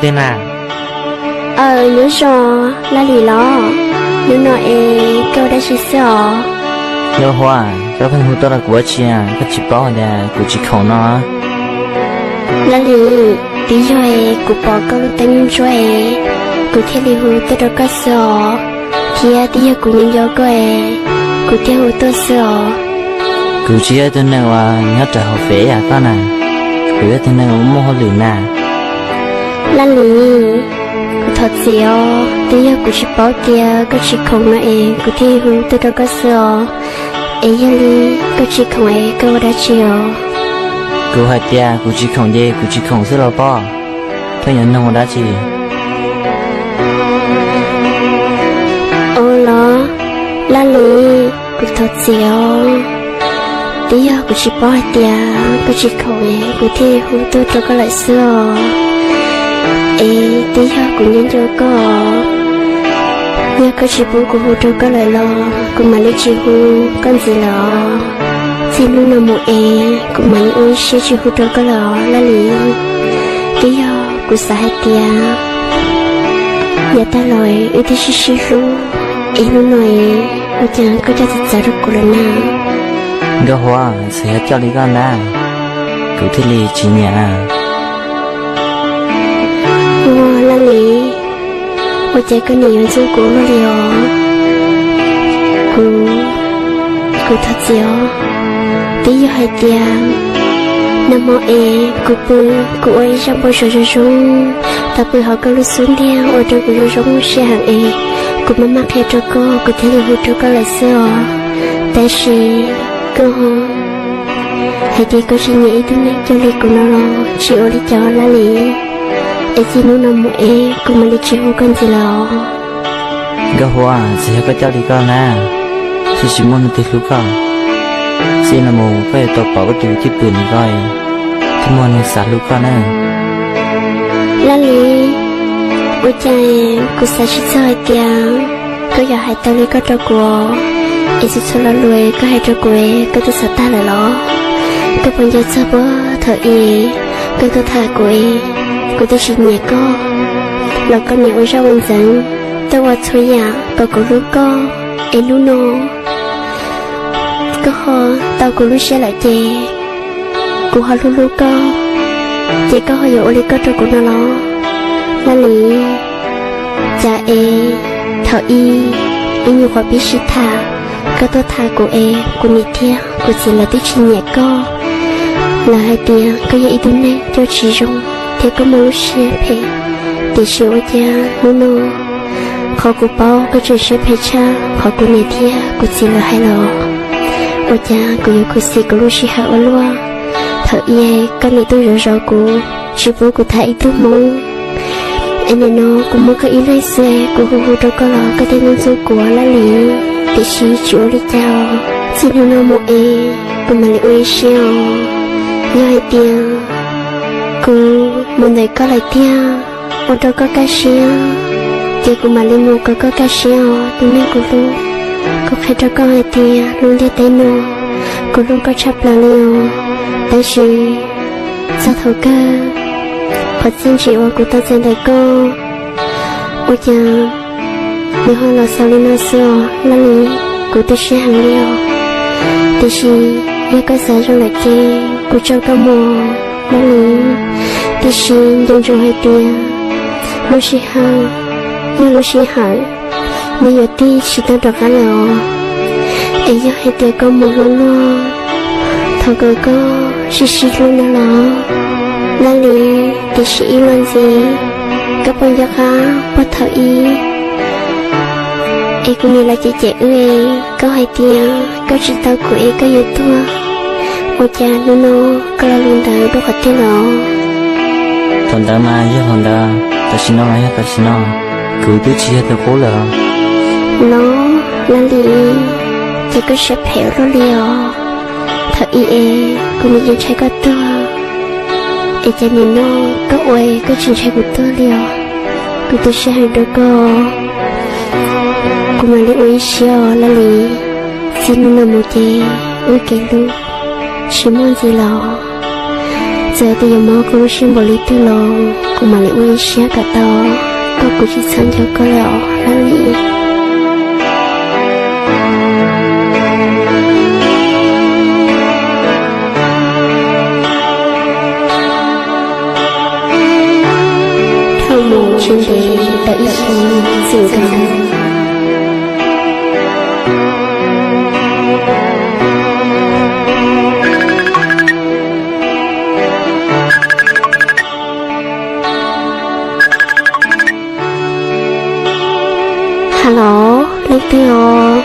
Tej na. Aw, nyob zoo, Laj Lis los? Hnub no es koj ua dab tsi xwb os? Nkauj Huab, koj pheej hu tuaj rau kuv ua dab tsi? Koj tsis paub hais tias kuv tsis khoom no? Laj Lis, twb yog es kuv pom koj lub teeb ntsuab es kuv thiaj li hu tuaj rau koj xwb os, thiab twb yog kuv nco nco koj es kuv thiaj hu tuaj xwb os. Kuv tsis yog ib tug neeg uas nyob rau hauv fem yam koj na, kuv yog tus neeg uas muaj hauj lwm na. Laj Lis, kuv thov txim os, twb yog kuv tsis paub tias koj tsis khoom no es kuv thiaj hu tuaj rau koj xwb os. Es yog li koj tsis khoom es koj ua dab tsi os? Kuv hais tias kuv tsis khoom ces kuv tsis khoom xwb los pob, pheej yuav nug ua dab tsi? Ua los, Laj Lis, kuv thov txim os, twb yog kuv tsis paub hais tias koj tsis khoom es kuv thiaj hu tuaj rau koj lawm xwb os. Es twb yog kuv nco nco koj, yog koj tsis pub kuv hu rau koj lawm los kuv mam li tsis hu koj ntxiv lawm os. Txij hnub no mus es kuv mam li ua ib siab tsis hu rau koj lawm os Laj Lis. Twb yog kuv xav hais tias yav tag los wb twb sib sib hlub, es hnub no es ua cas koj coj txawv txawv rau kuv lawm na? Nkauj Huab, txawm yog coj li koj na, kuv thiaj li tsis nyiam. Ua Laj Lis, ua cas koj nim yuav ntxub kuv luaj li os? Kuv, kuv thov txim os. Twb yog hais tias nag hmo es kuv pw, kuv ua ib zaj npau suav zoo zoo, tau pw hauv koj lub xub ntiag ua rau kuv zoo zoo siab heev es kuv maj maj qhia rau koj, kuv thiaj li hu rau koj lawm xwb os. Tab sis koj hais tias koj tsis nyiam ib tug neeg coj li kuv no los tsis ua li cas Laj Lis. Es txij hnub no mus es kuv mam li tsis hu koj ntxiv lawm os. Nkauj Huab, txawm yog koj coj li koj na, thiaj tsis muaj leej twg hlub koj. Txij no mus koj yuav tau pom koj tus cwj pwm ntawm koj, thiaj muaj neeg xav hlub koj na. Laj Lis, ua cas kuv xav tsis txog hais tias koj yuav hais tau li koj rau kuv, es txhua txhua lo lus koj hais rau kuv koj twb xav tag lawm los? Koj puas nco txog puag thaum ub koj tuaj tham kuv es kuv twb tsis nyiam koj los koj nim ua zaj ua ntxeev, tuaj ua txhua yam kom kuv hlub koj, es hnub no koj ho tau kuv lub siab lawm ces kuv ho hlub hlub koj, ces koj ho yuav ua li koj rau kuv no los? Laj Lis, cas es thaum ub ib nyuag qhuav pib sib tham, koj tuaj tham kuv es kuv niam thiab kuv txiv lawv twb tsis nyiam koj. Lawv hais tias koj yog ib tug neeg coj tsis zoo thiab koj muaj lub siab phem. Tiam sis ua cas hnub no qhov kuv paub koj tseem siab phem tshaj qhov kuv niam thiab kuv txiv lawv hais los? Ua cas kuv yuav khuv xim kuv lub sij hawm ua luaj? Thaum ub koj nim tuaj zov zov kuv, tsis pub kuv tham ib tug hmoob. Es nim no kuv muaj koj ib leeg xwb, kuv hu hu rau koj los koj thiaj ntxub kuv Laj Lis. Tiam sis tsis ua li cas, txij hnub no mus es kuv mam li ua ib siab os. Yog hais tias kuv mus ntawm koj lawm tiag, ua rau koj kaj siab, ces kuv mam li mus kom koj kaj siab os tus neeg kuv hlub. Kuv qhia rau koj hais tias lub ntiaj teb no kuv hlub koj tshaj plaws li os. Tab sis txog thaum kawg, qhov txiaj ntsim uas kuv tau txais ntawm koj, ua cas nws ho los xaus li no xwb os Laj Lis. Kuv tu siab heev li os. Tiam sis yog koj xav zoo lawm ces kuv tso koj mus Laj Lis. Tiam sis nco ntsoov hais tias lub sij hawm, yog lub sij hawm nws yuav tig tsis tau rov qab lawm os. Es yog hais tias koj mus hlub luag, thov kom koj sib sib hlub ntag los Laj Lis. Tiam sis ib lo ntxiv, koj puas nco qab puag thaum ub es kuv niam lawv cem cem wb, koj hais tias koj tsis tau kuv es koj yuav tuag, ua cas hnub no koj lo lus ntawd dua qhov twg los? Thaum ntawd mas yog thaum ntawd, tam sim no mas yog tam sim no, kuv twb tsis yog tus qub lawm. Los Laj Lis, ces koj siab phem ua luaj li os. Thaum ub es kuv nim yeej ntshai koj tuag, es cas nim no koj ua koj tsis ntshai kuv tuag li os. Kuv tu siab heev rau koj, kuv mam li ua ib siab os Laj Lis. Txij hnub no mus ces wb kev hlub tsis muaj ntxiv los. Txawm tias yuav mob koj lub siab npaum li twg los kuv mam li ua ib siab kom tau, koj kuv tsis txhob nco koj lawm os Laj Lis. Dhau mus tsis ntev tau ib xyoos txwm nkaus. Hello, leej twg os?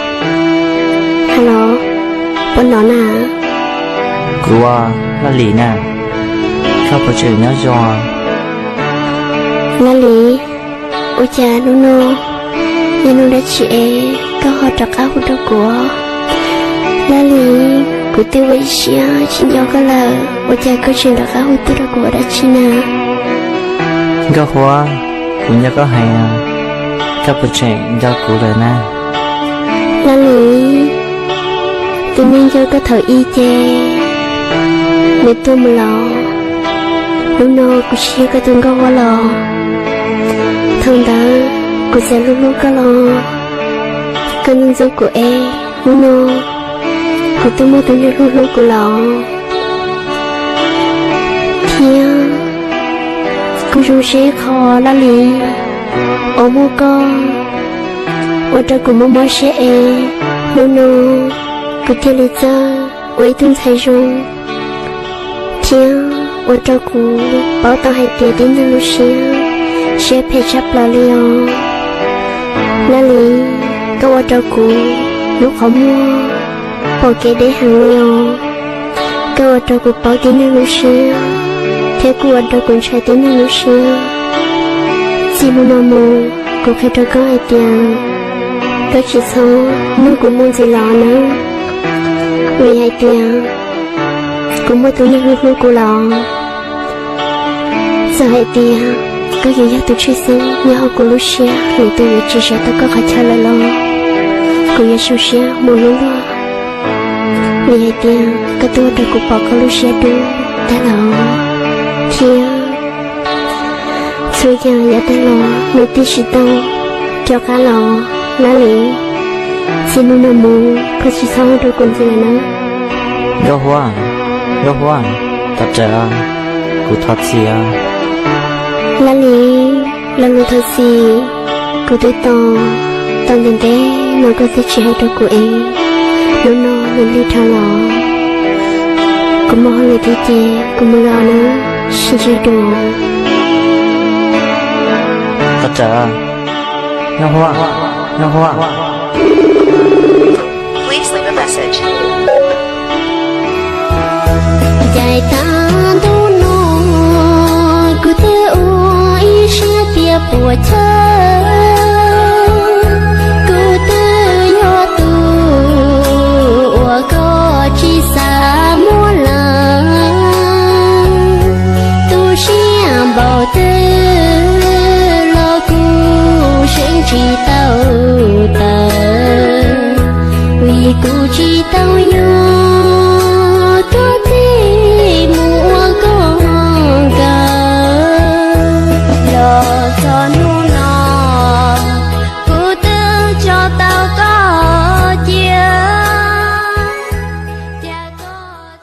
Hello, puas hnov na? Kuv, Laj Lis na, koj puas tseem nyob zoo? Laj Lis, ua cas hnub no yog hnub dab tsi es koj ho rov qab hu rau kuv? Laj Lis, kuv twb ua ib siab tsis nco koj lawm, ua cas koj tseem rov qab hu tuaj rau kuv ua dab tsi na? Nkauj Huab, kuv nco koj heev, koj puas tseem nco kuv lawm na? Laj Lis, tus neeg nco koj thaum ub ces nws tuag mus lawm. Hnub no kuv tsis yog koj tus Nkauj Huab lawm. Thaum ntawd kuv txawm hlub hlub koj los koj ntxub ntxub kuv es hnub no kuv twb muaj tus neeg hlub hlub kuv lawm. Thiab kuv zoo siab qhov Laj Lis uas muaj koj ua rau kuv mob mob siab es hnub no kuv thiaj li txawj ua ib tug ntxhais zoo thiab ua rau kuv paub tau hais tias tib neeg lub siab, siab phem tshaj plaws li os. Laj Lis, koj ua rau kuv lub qhov muag pom kev deb heev li os. Koj ua rau kuv paub tib neeg lub siab thiab kuj ua rau kuv ntshai tib neeg lub siab. Txij hnub no mus kuv qhia rau koj hais tias koj tsis txhob nrog kuv mus ntxiv lawm nawb, vim hais tias kuv muaj tus neeg hlub hlub kuv lawm. Txawm hais tias koj yuav yog tus tshwj xeeb nyob hauv kuv lub siab, lwm tus yuav tsis sawv tau koj qhov chaw lawm los kuv yuav zoo siab mus hlub luag, vim hais tias koj twb ua rau kuv pom koj lub siab dub tag lawm thiab txhua yam yav tag los nws twb tsis tau rov qab los. Laj Lis, txij hnub no mus koj tsis txhob hu rau kuv ntxiv lawm na. Nkauj Huab, Nkauj Huab, thov rawm, kuv thov txim os. Laj Lis, lo lus thov txim kuv twb tos tau ntev ntev no koj twb tsis hais rau kuv es hnub no nws lig dhau los. Kuv muaj hauj lwm thiab ces kuv mus lawm nawb, sib ntsib dua. Thov rawm, Nkauj Huab, Nkauj Huab. Caij tag ntuj no kuv twb ua ib siab tias puas chawj